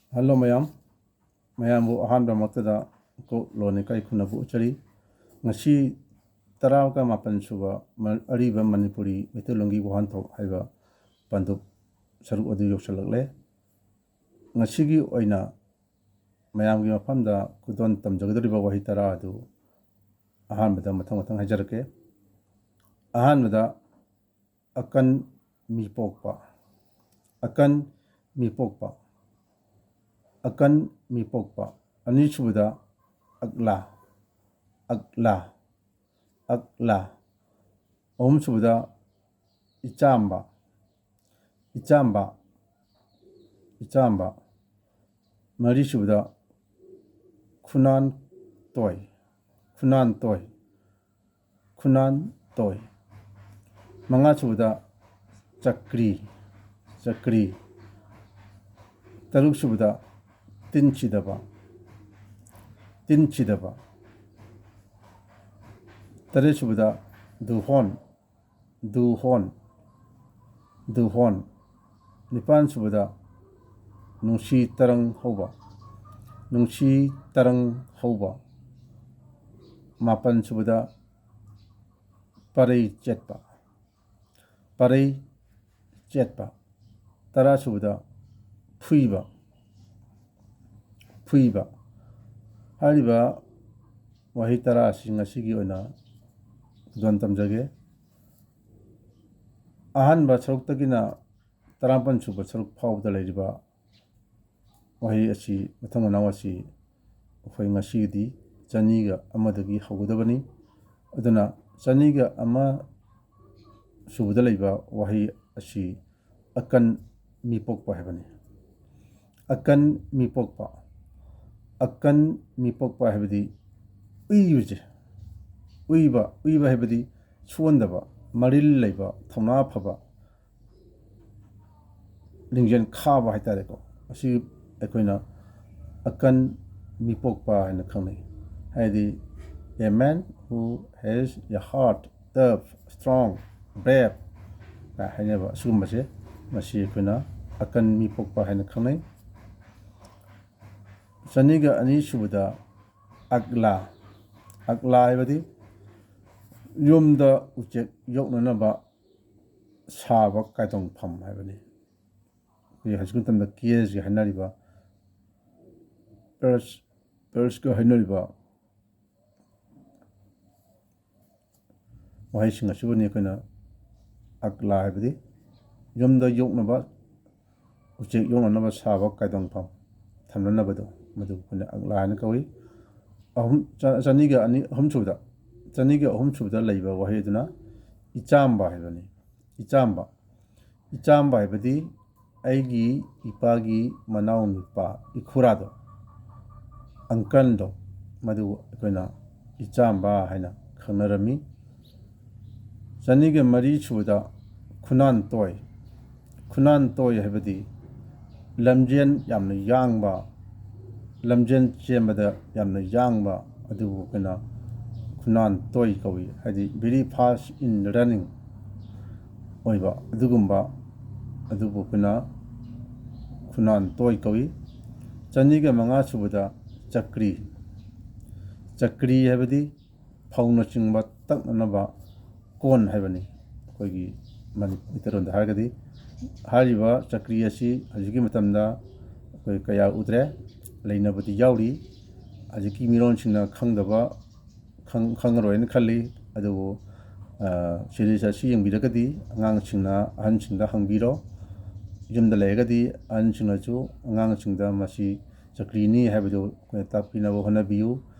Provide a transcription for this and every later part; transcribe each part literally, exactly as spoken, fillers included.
Hello ꯃꯌꯥꯝ, ꯃꯌꯥꯝꯕꯨ ꯑꯍꯥꯟꯕꯃꯛꯇꯗ ꯀꯣꯛ ꯂꯣꯟꯅ ꯏꯀꯥꯏ ꯈꯨꯝꯅꯕ ꯎꯠꯆꯔꯤ꯫ ꯉꯁꯤ ꯇꯔꯥꯒ ꯃꯥꯄꯟ ꯁꯨꯕ ꯃ-, ꯑꯔꯤꯕ ꯃꯅꯤꯄꯨꯔꯤ ꯃꯩꯇꯩꯂꯣꯟꯒꯤ ꯋꯥꯍꯟꯊꯣꯛ ꯍꯥꯏꯕ ꯄꯟꯗꯨꯞ ꯁꯔꯨꯛ ꯑꯗꯨ ꯌꯧꯁꯤꯜꯂꯛꯂꯦ꯫ ꯉꯁꯤꯒꯤ ꯑꯣꯏꯅ ꯃꯌꯥꯝꯒꯤ ꯃꯐꯝꯗ ꯈꯨꯗꯣꯜ ꯇꯝꯖꯒꯗꯧꯔꯤꯕ ꯋꯥꯍꯩ ꯇꯔꯥ ꯑꯗꯨ ꯑꯍꯥꯟꯕꯗ ꯃꯊꯪ ꯃꯊꯪ ꯍꯥꯏꯖꯔꯛꯀꯦ꯫ ꯑꯍꯥꯟꯕꯗ ꯑꯀꯟ ꯃꯤꯄꯣꯛꯄ, ꯑꯀꯟ ꯃꯤꯄꯣꯛꯄ, ꯑꯀꯟ ꯃꯤꯄꯣꯛꯄ꯫ ꯑꯅꯤꯁꯨꯕꯗ ꯑꯛꯂꯥ, ꯑꯛꯂꯥ, ꯑꯛꯂꯥ꯫ ꯑꯍꯨꯝꯁꯨꯕꯗ ꯏꯆꯥꯝꯕ, ꯏꯆꯥꯝꯕ, ꯏꯆꯥꯝꯕ꯫ ꯃꯔꯤꯁꯨꯕꯗ ꯈꯨꯅꯥꯟ ꯇꯣꯏ, ꯈꯨꯅꯥꯟ ꯇꯣꯏ, ꯈꯨꯅꯥꯟ ꯇꯣꯏ꯫ ꯃꯉꯥꯁꯨꯕꯗ ꯆꯀ꯭ꯔꯤ, ꯆꯀ꯭ꯔꯤ꯫ ꯇꯔꯨꯛꯁꯨꯕꯗ ꯇꯤꯟ ꯁꯤꯗꯕ, ꯇꯤꯟ ꯁꯤꯗꯕ꯫ ꯇꯔꯦꯠꯁꯨꯕꯗ ꯗꯨꯍꯣꯟ, ꯗꯨꯍꯣꯟ, ꯗꯨꯍꯣꯟ꯫ ꯅꯤꯄꯥꯟꯁꯨꯕꯗ ꯅꯨꯡꯁꯤ ꯇꯔꯪ ꯍꯧꯕ, ꯅꯨꯡꯁꯤ ꯇꯔꯪ ꯍꯧꯕ꯫ ꯃꯥꯄꯟꯁꯨꯕꯗ ꯄꯔꯩ ꯆꯦꯠꯄ, ꯄꯔꯩ ꯆꯦꯠꯄ꯫ ꯇꯔꯥꯁꯨꯕꯗ ꯐꯨꯏꯕ, ꯐꯨꯏꯕ꯫ ꯍꯥꯏꯔꯤꯕ ꯋꯥꯍꯩ ꯇꯔꯥ ꯑꯁꯤ ꯉꯁꯤꯒꯤ ꯑꯣꯏꯅ ꯈꯨꯗꯣꯜ ꯇꯝꯖꯒꯦ꯫ ꯑꯍꯥꯟꯕ ꯁꯔꯨꯛꯇꯒꯤꯅ ꯇꯔꯥꯃꯥꯄꯟ ꯁꯨꯕ ꯁꯔꯨꯛ ꯐꯥꯎꯕꯗ ꯂꯩꯔꯤꯕ ꯋꯥꯍꯩ ꯑꯁꯤ, ꯃꯊꯪ ꯃꯅꯥꯎ ꯑꯁꯤ ꯑꯩꯈꯣꯏ ꯉꯁꯤꯒꯤꯗꯤ ꯆꯅꯤꯒ ꯑꯃꯗꯒꯤ ꯍꯧꯒꯗꯕꯅꯤ꯫ ꯑꯗꯨꯅ ꯆꯅꯤꯒ ꯑꯃ ꯁꯨꯕꯗ ꯂꯩꯕ ꯋꯥꯍꯩ ꯑꯁꯤ ꯑꯀꯟ ꯃꯤꯄꯣꯛꯄ ꯍꯥꯏꯕꯅꯤ꯫ ꯑꯀꯟ ꯃꯤꯄꯣꯛꯄ, ꯑꯀꯟ ꯃꯤꯄꯣꯛꯄ ꯍꯥꯏꯕꯗꯤ ꯎꯏꯕꯁꯦ, ꯎꯏꯕ, ꯎꯏꯕ ꯍꯥꯏꯕꯗꯤ ꯁꯣꯟꯗꯕ, ꯃꯔꯤꯜ ꯂꯩꯕ, ꯊꯧꯅꯥ ꯐꯕ, ꯂꯤꯡꯖꯦꯜ ꯈꯥꯕ ꯍꯥꯏꯇꯥꯔꯦꯀꯣ꯫ ꯑꯁꯤ ꯑꯩꯈꯣꯏꯅ ꯑꯀꯟ ꯃꯤꯄꯣꯛꯄ ꯍꯥꯏꯅ ꯈꯪꯅꯩ꯫ ꯍꯥꯏꯗꯤ, a man who has a heart tough, strong, brave ꯀꯥꯏ ꯍꯥꯏꯅꯕ ꯑꯁꯤꯒꯨꯝꯕꯁꯦ, ꯃꯁꯤ ꯑꯩꯈꯣꯏꯅ ꯑꯀꯟ ꯃꯤꯄꯣꯛꯄ ꯍꯥꯏꯅ ꯈꯪꯅꯩ꯫ ꯆꯅꯤꯒ ꯑꯅꯤ ꯁꯨꯕꯗ ꯑꯒꯂꯥ꯫ ꯑꯒꯂꯥ ꯍꯥꯏꯕꯗꯤ ꯌꯨꯝꯗ ꯎꯆꯦꯛ ꯌꯣꯛꯅꯅꯕ ꯁꯥꯕ ꯀꯥꯏꯗꯣꯡꯐꯝ ꯍꯥꯏꯕꯅꯤ꯫ ꯑꯩꯈꯣꯏ ꯍꯧꯖꯤꯛ ꯃꯇꯝꯗ ꯀꯦꯖꯀ ꯍꯥꯏꯅꯔꯤꯕ, ꯄꯔꯁ, ꯄꯔꯁꯀ ꯍꯥꯏꯅꯔꯤꯕ ꯋꯥꯍꯩꯁꯤꯡ ꯑꯁꯤꯕꯨꯅꯤ ꯑꯩꯈꯣꯏꯅ ꯑꯒꯂꯥ ꯍꯥꯏꯕꯗꯤ ꯌꯨꯝꯗ ꯌꯣꯛꯅꯕ, ꯎꯆꯦꯛ ꯌꯣꯛꯅꯅꯕ ꯁꯥꯕ ꯀꯥꯏꯗꯣꯡꯐꯝ ꯊꯝꯅꯅꯕꯗꯣ, ꯃꯗꯨ ꯑꯩꯈꯣꯏꯅ ꯑꯒꯂꯥ ꯍꯥꯏꯅ ꯀꯧꯏ꯫ ꯑꯍꯨꯝ, ꯆ-, ꯆꯅꯤꯒ ꯑꯅꯤ, ꯑꯍꯨꯝꯁꯨꯕꯗ, ꯆꯅꯤꯒ ꯑꯍꯨꯝꯁꯨꯕꯗ ꯂꯩꯕ ꯋꯥꯍꯩ ꯑꯗꯨꯅ ꯏꯆꯥꯝꯕ ꯍꯥꯏꯕꯅꯤ꯫ ꯏꯆꯥꯝꯕ꯫ ꯏꯆꯥꯝꯕ ꯍꯥꯏꯕꯗꯤ ꯑꯩꯒꯤ ꯏꯄꯥꯒꯤ ꯃꯅꯥꯎ ꯅꯨꯄꯥ, ꯏꯈꯨꯔꯥꯗꯣ, ꯑꯪꯀꯜꯗꯣ, ꯃꯗꯨ ꯑꯩꯈꯣꯏꯅ ꯏꯆꯥꯝꯕ ꯍꯥꯏꯅ ꯈꯪꯅꯔꯝꯃꯤ꯫ ꯆꯅꯤꯒ ꯃꯔꯤ ꯁꯨꯕꯗ ꯈꯨꯅꯥꯟꯇꯣꯏ꯫ ꯈꯨꯅꯥꯟꯇꯣꯏ ꯍꯥꯏꯕꯗꯤ ꯂꯝꯖꯦꯟ ꯌꯥꯝꯅ ꯌꯥꯡꯕ, ꯂꯝꯖꯦꯟ ꯆꯦꯟꯕꯗ ꯌꯥꯝꯅ ꯌꯥꯡꯕ ꯑꯗꯨꯕꯨ ꯑꯩꯈꯣꯏꯅ ꯈꯨꯅꯥꯟꯇꯣꯏ ꯀꯧꯏ, ꯍꯥꯏꯗꯤ very fast in running ꯑꯣꯏꯕ ꯑꯗꯨꯒꯨꯝꯕ ꯑꯗꯨꯕꯨ ꯑꯩꯈꯣꯏꯅ ꯈꯨꯅꯥꯟꯇꯣꯏ ꯀꯧꯏ꯫ ꯆꯅꯤꯒ ꯃꯉꯥ ꯁꯨꯕꯗ ꯆꯀ꯭ꯔꯤ꯫ ꯆꯀ꯭ꯔꯤ ꯍꯥꯏꯕꯗꯤ ꯐꯧꯅꯆꯤꯡꯕ ꯇꯛꯅꯅꯕ ꯀꯣꯟ ꯍꯥꯏꯕꯅꯤ ꯑꯩꯈꯣꯏꯒꯤ ꯃꯅꯤ-, ꯃꯩꯇꯩꯂꯣꯟꯗ ꯍꯥꯏꯔꯒꯗꯤ꯫ ꯍꯥꯏꯔꯤꯕ ꯆꯀ꯭ꯔꯤ ꯑꯁꯤ ꯍꯧꯖꯤꯛꯀꯤ ꯃꯇꯝꯗ ꯑꯩꯈꯣꯏ ꯀꯌꯥ ꯎꯗ꯭ꯔꯦ, ꯂꯩꯅꯕꯗꯤ ꯌꯥꯎꯔꯤ꯫ ꯍꯧꯖꯤꯛꯀꯤ ꯃꯤꯔꯣꯟꯁꯤꯡꯅ ꯈꯪꯗꯕ, ꯈꯪ-, ꯈꯪꯉꯔꯣꯏꯅ ꯈꯜꯂꯤ꯫ ꯑꯗꯨꯕꯨ, ꯑ, series ꯑꯁꯤ ꯌꯦꯡꯕꯤꯔꯒꯗꯤ ꯑꯉꯥꯡꯁꯤꯡꯅ ꯑꯍꯟꯁꯤꯡꯗ ꯍꯪꯕꯤꯔꯣ꯫ ꯌꯨꯝꯗ ꯂꯩꯔꯒꯗꯤ ꯑꯍꯟꯁꯤꯡꯅꯁꯨ ꯑꯉꯥꯡꯁꯤꯡꯗ ꯃꯁꯤ ꯆꯀ꯭ꯔꯤꯅꯤ ꯍꯥꯏꯕꯗꯨ ꯑꯩꯈꯣꯏꯅ ꯇꯥꯛꯄꯤꯅꯕ ꯍꯣꯠꯅꯕꯤꯌꯨ꯫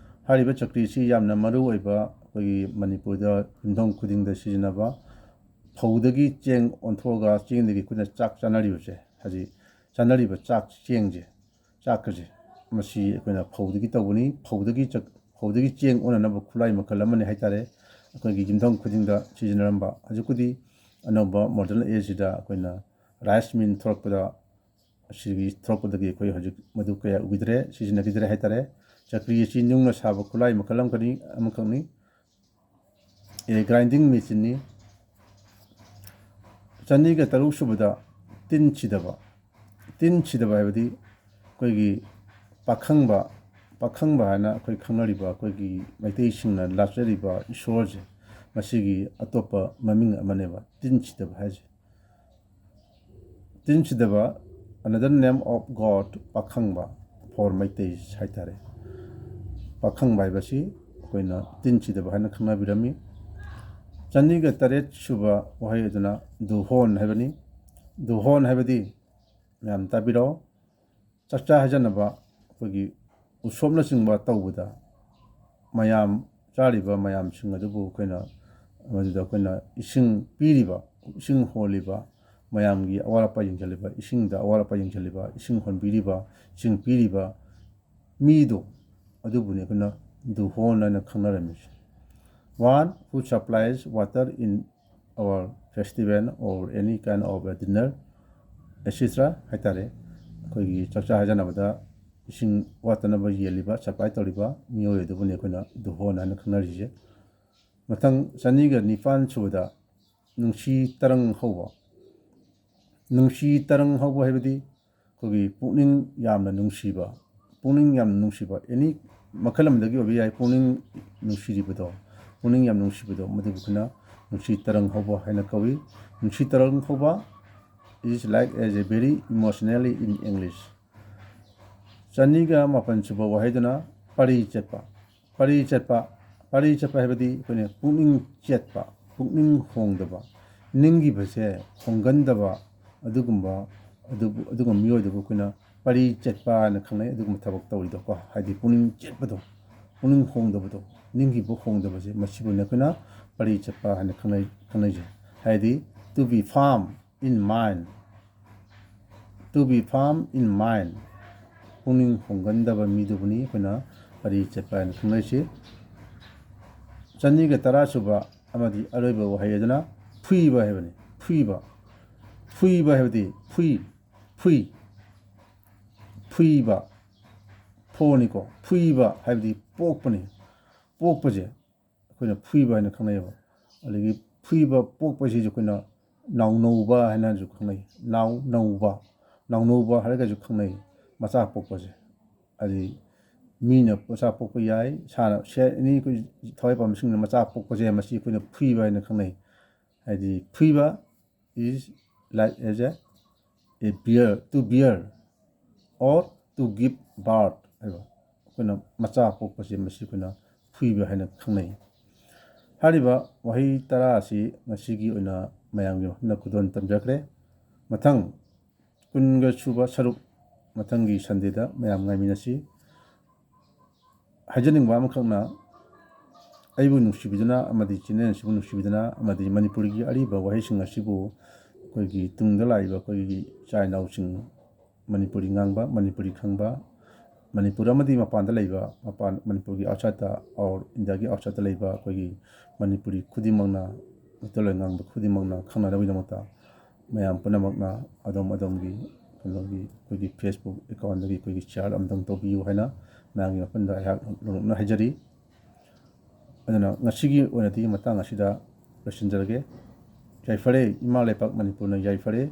ꯍꯥꯏꯔꯤꯕ ꯆꯀ꯭ꯔꯤꯁꯤ ꯌꯥꯝꯅ ꯃꯔꯨ ꯑꯣꯏꯕ ꯑꯩꯈꯣꯏꯒꯤ ꯃꯅꯤꯄꯨꯔꯗ ꯌꯨꯝꯊꯣꯡ ꯈꯨꯗꯤꯡꯗ ꯁꯤꯖꯤꯟꯅꯕ, ꯐꯧꯗꯒꯤ ꯆꯦꯡ ꯑꯣꯟꯊꯣꯛꯑꯒ ꯆꯦꯡꯗꯒꯤ ꯑꯩꯈꯣꯏꯅ ꯆꯥꯛ ꯆꯥꯅꯔꯤꯕꯁꯦ, ꯍꯧꯖꯤꯛ ꯆꯥꯅꯔꯤꯕ ꯆꯥꯛ ꯆꯦꯡꯁꯦ, ꯆꯥꯛꯀꯁꯦ, ꯃꯁꯤ ꯑꯩꯈꯣꯏꯅ ꯐꯧꯗꯒꯤ ꯇꯧꯕꯅꯤ꯫ ꯐꯧꯗꯒꯤ ꯆꯥꯛ, ꯐꯧꯗꯒꯤ ꯆꯦꯡ ꯑꯣꯟꯅꯅꯕ ꯈꯨꯠꯂꯥꯏ ꯃꯈꯜ ꯑꯃꯅꯤ ꯍꯥꯏꯇꯥꯔꯦ, ꯑꯩꯈꯣꯏꯒꯤ ꯌꯨꯝꯊꯣꯡ ꯈꯨꯗꯤꯡꯗ ꯁꯤꯖꯤꯟꯅꯔꯝꯕ꯫ ꯍꯧꯖꯤꯛꯄꯨꯗꯤ ꯑꯅꯧꯕ modern age ꯁꯤꯗ ꯑꯩꯈꯣꯏꯅ rice mill ꯊꯣꯛꯂꯛꯄꯗ, ꯑꯁꯤꯒꯤ ꯊꯣꯛꯂꯛꯄꯗꯒꯤ ꯑꯩꯈꯣꯏ ꯍꯧꯖꯤꯛ ꯃꯗꯨ ꯀꯌꯥ ꯎꯈꯤꯗ꯭ꯔꯦ, ꯁꯤꯖꯤꯟꯅꯈꯤꯗ꯭ꯔꯦ ꯍꯥꯏꯇꯥꯔꯦ꯫ ꯆꯀ꯭ꯔꯤ ꯑꯁꯤ ꯅꯨꯡꯅ ꯁꯥꯕ ꯈꯨꯠꯂꯥꯏ ꯃꯈꯜ ꯑꯃꯈꯛꯅꯤ, ꯑꯃꯈꯛꯅꯤ꯫ ꯑꯦ, grinding machine ꯅꯤ꯫ ꯆꯅꯤꯒ ꯇꯔꯨꯛ ꯁꯨꯕꯗ ꯇꯤꯟ ꯁꯤꯗꯕ꯫ ꯇꯤꯟ ꯁꯤꯗꯕ ꯍꯥꯏꯕꯗꯤ ꯑꯩꯈꯣꯏꯒꯤ ꯄꯥꯈꯪꯕ, ꯄꯥꯈꯪꯕ ꯍꯥꯏꯅ ꯑꯩꯈꯣꯏ ꯈꯪꯅꯔꯤꯕ, ꯑꯩꯈꯣꯏꯒꯤ ꯃꯩꯇꯩꯁꯤꯡꯅ ꯂꯥꯠꯆꯔꯤꯕ ꯏꯁꯣꯔꯁꯦ, ꯃꯁꯤꯒꯤ ꯑꯇꯣꯞꯄ ꯃꯃꯤꯡ ꯑꯃꯅꯦꯕ ꯇꯤꯟ ꯁꯤꯗꯕ ꯍꯥꯏꯁꯦ꯫ ꯇꯤꯟ ꯁꯤꯗꯕ, another name of God, Pakhangba for Meiteis ꯍꯥꯏꯇꯥꯔꯦ꯫ ꯄꯥꯈꯪꯕ ꯍꯥꯏꯕꯁꯤ ꯑꯩꯈꯣꯏꯅ ꯇꯤꯟ ꯁꯤꯗꯕ ꯍꯥꯏꯅ ꯈꯪꯅꯕꯤꯔꯝꯃꯤ꯫ ꯆꯅꯤꯒ ꯇꯔꯦꯠ ꯁꯨꯕ ꯋꯥꯍꯩ ꯑꯗꯨꯅ ꯗꯨꯍꯣꯟ ꯍꯥꯏꯕꯅꯤ꯫ ꯗꯨꯍꯣꯟ ꯍꯥꯏꯕꯗꯤ, ꯃꯌꯥꯝ ꯇꯥꯕꯤꯔꯣ, ꯆꯥꯛꯆꯥ ꯍꯩꯖꯥꯟꯅꯕ, ꯑꯩꯈꯣꯏꯒꯤ ꯎꯁꯣꯞꯅꯆꯤꯡꯕ ꯇꯧꯕꯗ ꯃꯌꯥꯝ, ꯆꯥꯔꯤꯕ ꯃꯌꯥꯝꯁꯤꯡ ꯑꯗꯨꯕꯨ ꯑꯩꯈꯣꯏꯅ, ꯃꯗꯨꯗ ꯑꯩꯈꯣꯏꯅ ꯏꯁꯤꯡ ꯄꯤꯔꯤꯕ, ꯏꯁꯤꯡ ꯍꯣꯜꯂꯤꯕ, ꯃꯌꯥꯝꯒꯤ ꯑꯋꯥꯠ ꯑꯄꯥ ꯌꯦꯡꯁꯤꯜꯂꯤꯕ, ꯏꯁꯤꯡꯗ ꯑꯋꯥꯠ ꯑꯄꯥ ꯌꯦꯡꯁꯤꯜꯂꯤꯕ, ꯏꯁꯤꯡ ꯍꯣꯟꯕꯤꯔꯤꯕ, ꯏꯁꯤꯡ ꯄꯤꯔꯤꯕ ꯃꯤꯗꯣ, ꯑꯗꯨꯕꯨꯅꯤ ꯑꯩꯈꯣꯏꯅ ꯗꯨꯍꯣꯟ ꯍꯥꯏꯅ ꯈꯪꯅꯔꯝꯃꯤꯁꯦ꯫ One who supplies water in our festival or any kind of a dinner, et cetera ꯍꯥꯏꯇꯥꯔꯦ꯫ ꯑꯩꯈꯣꯏꯒꯤ ꯆꯥꯛꯆꯥ ꯍꯩꯖꯥꯟꯅꯕꯗ ꯏꯁꯤꯡ ꯋꯥꯠꯇꯅꯕ ꯌꯦꯜꯂꯤꯕ, supply ꯇꯧꯔꯤꯕ ꯃꯤꯑꯣꯏ ꯑꯗꯨꯕꯨꯅꯤ ꯑꯩꯈꯣꯏꯅ ꯗꯨꯍꯣꯟ ꯍꯥꯏꯅ ꯈꯪꯅꯔꯤꯁꯦ꯫ ꯃꯊꯪ ꯆꯅꯤꯒ ꯅꯤꯄꯥꯟ ꯁꯨꯕꯗ ꯅꯨꯡꯁꯤ ꯇꯔꯪ ꯍꯧꯕ꯫ ꯅꯨꯡꯁꯤ ꯇꯔꯪ ꯍꯧꯕ ꯍꯥꯏꯕꯗꯤ ꯑꯩꯈꯣꯏꯒꯤ ꯄꯨꯛꯅꯤꯡ ꯌꯥꯝꯅ ꯅꯨꯡꯁꯤꯕ, ꯄꯨꯛꯅꯤꯡ ꯌꯥꯝꯅ ꯅꯨꯡꯁꯤꯕ, ꯑꯦꯅꯤ ꯃꯈꯜ ꯑꯃꯗꯒꯤ ꯑꯣꯏꯕ ꯌꯥꯏ, ꯄꯨꯛꯅꯤꯡ ꯅꯨꯡꯁꯤꯔꯤꯕꯗꯣ, ꯄꯨꯛꯅꯤꯡ ꯌꯥꯝ ꯅꯨꯡꯁꯤꯕꯗꯣ, ꯃꯗꯨꯕꯨ ꯑꯩꯈꯣꯏꯅ ꯅꯨꯡꯁꯤ ꯇꯔꯪ ꯍꯧꯕ ꯍꯥꯏꯅ ꯀꯧꯏ꯫ ꯅꯨꯡꯁꯤ ꯇꯔꯪ ꯍꯧꯕ is like as a very emotionally in English꯫ ꯆꯅꯤꯒ ꯃꯥꯄꯟ ꯁꯨꯕ ꯋꯥꯍꯩꯗꯨꯅ ꯄꯔꯤ ꯆꯠꯄ꯫ ꯄꯔꯤ ꯆꯠꯄ, ꯄꯔꯤ ꯆꯠꯄ ꯍꯥꯏꯕꯗꯤ ꯑꯩꯈꯣꯏꯅ ꯄꯨꯛꯅꯤꯡ ꯆꯦꯠꯄ, ꯄꯨꯛꯅꯤꯡ ꯍꯣꯡꯗꯕ, ꯅꯤꯡꯈꯤꯕꯁꯦ ꯍꯣꯡꯒꯟꯗꯕ, ꯑꯗꯨꯒꯨꯝꯕ, ꯑꯗꯨꯕꯨ, ꯑꯗꯨꯒꯨꯝꯕ ꯃꯤꯑꯣꯏꯗꯨꯕꯨ ꯑꯩꯈꯣꯏꯅ ꯄꯔꯤ ꯆꯠꯄ ꯍꯥꯏꯅ ꯈꯪꯅꯩ꯫ ꯑꯗꯨꯒꯨꯝꯕ ꯊꯕꯛ ꯇꯧꯔꯤꯗꯣꯀꯣ, ꯍꯥꯏꯗꯤ ꯄꯨꯛꯅꯤꯡ ꯆꯦꯠꯄꯗꯣ, ꯄꯨꯛꯅꯤꯡ ꯍꯣꯡꯗꯕꯗꯣ, ꯅꯤꯡꯈꯤꯕ ꯍꯣꯡꯗꯕꯁꯦ, ꯃꯁꯤꯕꯨꯅ ꯑꯩꯈꯣꯏꯅ ꯄꯔꯤ ꯆꯠꯄ ꯍꯥꯏꯅ ꯈꯪꯅꯩ, ꯈꯪꯅꯩꯁꯦ꯫ ꯍꯥꯏꯗꯤ to be firm in mind, to be firm in mind, ꯄꯨꯛꯅꯤꯡ ꯍꯣꯡꯒꯟꯗꯕ ꯃꯤꯗꯨꯕꯨꯅꯤ ꯑꯩꯈꯣꯏꯅ ꯄꯔꯤ ꯆꯠꯄ ꯍꯥꯏꯅ ꯈꯪꯅꯔꯤꯁꯤ꯫ ꯆꯅꯤꯒ ꯇꯔꯥ ꯁꯨꯕ ꯑꯃꯗꯤ ꯑꯔꯣꯏꯕ ꯋꯥꯍꯩ ꯑꯗꯨꯅ ꯐꯨꯏꯕ ꯍꯥꯏꯕꯅꯤ꯫ ꯐꯨꯏꯕ, ꯐꯨꯏꯕ ꯍꯥꯏꯕꯗꯤ ꯐꯨꯏ, ꯐꯨꯏ, ꯐꯨꯏꯕ, ꯐꯣꯅꯤꯀꯣ꯫ ꯐꯨꯏꯕ ꯍꯥꯏꯕꯗꯤ ꯄꯣꯛꯄꯅꯤ꯫ ꯄꯣꯛꯄꯁꯦ ꯑꯩꯈꯣꯏꯅ ꯐꯨꯏꯕ ꯍꯥꯏꯅ ꯈꯪꯅꯩꯌꯦꯕ꯫ ꯑꯗꯒꯤ ꯐꯨꯏꯕ ꯄꯣꯛꯄꯁꯤꯁꯨ ꯑꯩꯈꯣꯏꯅ ꯅꯥꯎꯅꯧꯕ ꯍꯥꯏꯅꯁꯨ ꯈꯪꯅꯩ꯫ ꯅꯥꯎ ꯅꯧꯕ, ꯅꯥꯎꯅꯧꯕ ꯍꯥꯏꯔꯒꯁꯨ ꯈꯪꯅꯩ, ꯃꯆꯥ ꯄꯣꯛꯄꯁꯦ꯫ ꯍꯥꯏꯗꯤ ꯃꯤꯅ ꯃꯆꯥ ꯄꯣꯛꯄ ꯌꯥꯏ, ꯁꯥꯅ, ꯁꯦ, ꯑꯦꯅꯤ ꯑꯩꯈꯣꯏ ꯊꯋꯥꯏ ꯄꯥꯟꯕꯁꯤꯡꯅ ꯃꯆꯥ ꯄꯣꯛꯄꯁꯦ ꯃꯁꯤ ꯑꯩꯈꯣꯏꯅ ꯐꯨꯏꯕ ꯍꯥꯏꯅ ꯈꯪꯅꯩ꯫ ꯍꯥꯏꯗꯤ ꯐꯨꯏꯕ is like as a, a bear, to bear or to give birth ꯍꯥꯏꯕ, ꯑꯩꯈꯣꯏꯅ ꯃꯆꯥ ꯄꯣꯛꯄꯁꯦ ꯃꯁꯤ ꯑꯩꯈꯣꯏꯅ ꯐꯨꯏꯕ ꯍꯥꯏꯅ ꯈꯪꯅꯩ꯫ ꯍꯥꯏꯔꯤꯕ ꯋꯥꯍꯩ ꯇꯔꯥ ꯑꯁꯤ ꯉꯁꯤꯒꯤ ꯑꯣꯏꯅ ꯃꯌꯥꯝꯒꯤ ꯃꯐꯝꯗ ꯈꯨꯗꯣꯜ ꯇꯝꯖꯈ꯭ꯔꯦ꯫ ꯃꯊꯪ ꯀꯨꯟꯒ ꯁꯨꯕ ꯁꯔꯨꯛ ꯃꯊꯪꯒꯤ ꯁꯟꯗꯦꯗ ꯃꯌꯥꯝ ꯉꯥꯏꯃꯤꯟꯅꯁꯤ꯫ ꯍꯥꯏꯖꯅꯤꯡꯕ ꯑꯃꯈꯛꯅ, ꯑꯩꯕꯨ ꯅꯨꯡꯁꯤꯕꯤꯗꯨꯅ ꯑꯃꯗꯤ ꯆꯦꯅꯦꯜ ꯑꯁꯤꯕꯨ ꯅꯨꯡꯁꯤꯕꯤꯗꯨꯅ ꯑꯃꯗꯤ ꯃꯅꯤꯄꯨꯔꯤꯒꯤ ꯑꯔꯤꯕ ꯋꯥꯍꯩꯁꯤꯡ ꯑꯁꯤꯕꯨ ꯑꯩꯈꯣꯏꯒꯤ ꯇꯨꯡꯗ ꯂꯥꯛꯏꯕ ꯑꯩꯈꯣꯏꯒꯤ ꯏꯆꯥ ꯏꯅꯥꯎꯁꯤꯡ, ꯃꯅꯤꯄꯨꯔꯤ ꯉꯥꯡꯕ, ꯃꯅꯤꯄꯨꯔꯤ ꯈꯪꯕ, ꯃꯅꯤꯄꯨꯔ ꯑꯃꯗꯤ ꯃꯄꯥꯟꯗ ꯂꯩꯕ, ꯃꯄꯥꯟ, ꯃꯅꯤꯄꯨꯔꯒꯤ outside or ꯏꯟꯗꯤꯌꯥꯒꯤ outside ꯂꯩꯕ ꯑꯩꯈꯣꯏꯒꯤ ꯃꯅꯤꯄꯨꯔꯤ ꯈꯨꯗꯤꯡꯃꯛꯅ, ꯃꯩꯇꯩꯂꯣꯟ ꯉꯥꯡꯕ ꯈꯨꯗꯤꯡꯃꯛꯅ ꯈꯪꯅꯅꯕꯒꯤꯗꯃꯛꯇ ꯃꯌꯥꯝ ꯄꯨꯝꯅꯃꯛꯅ ꯑꯗꯣꯝ ꯑꯗꯣꯝꯒꯤ ꯀꯩꯅꯣꯒꯤ ꯑꯩꯈꯣꯏꯒꯤ Facebook accountꯗꯒꯤ ꯑꯩꯈꯣꯏꯒꯤ share ꯑꯃꯇꯪ ꯇꯧꯕꯤꯌꯨ ꯍꯥꯏꯅ ꯃꯌꯥꯝꯒꯤ ꯃꯐꯝꯗ ꯑꯩꯍꯥꯛ ꯅꯣꯂꯨꯛꯅ ꯍꯥꯏꯖꯔꯤ꯫ ꯑꯗꯨꯅ ꯉꯁꯤꯒꯤ ꯑꯣꯏꯅꯗꯤ ꯃꯇꯥꯡ ꯑꯁꯤꯗ ꯂꯣꯏꯁꯤꯟꯖꯔꯒꯦ꯫ ꯌꯥꯏꯐꯔꯦ, ꯏꯃꯥ ꯂꯩꯄꯥꯛ ꯃꯅꯤꯄꯨꯔꯅ ꯌꯥꯏꯐꯔꯦ꯫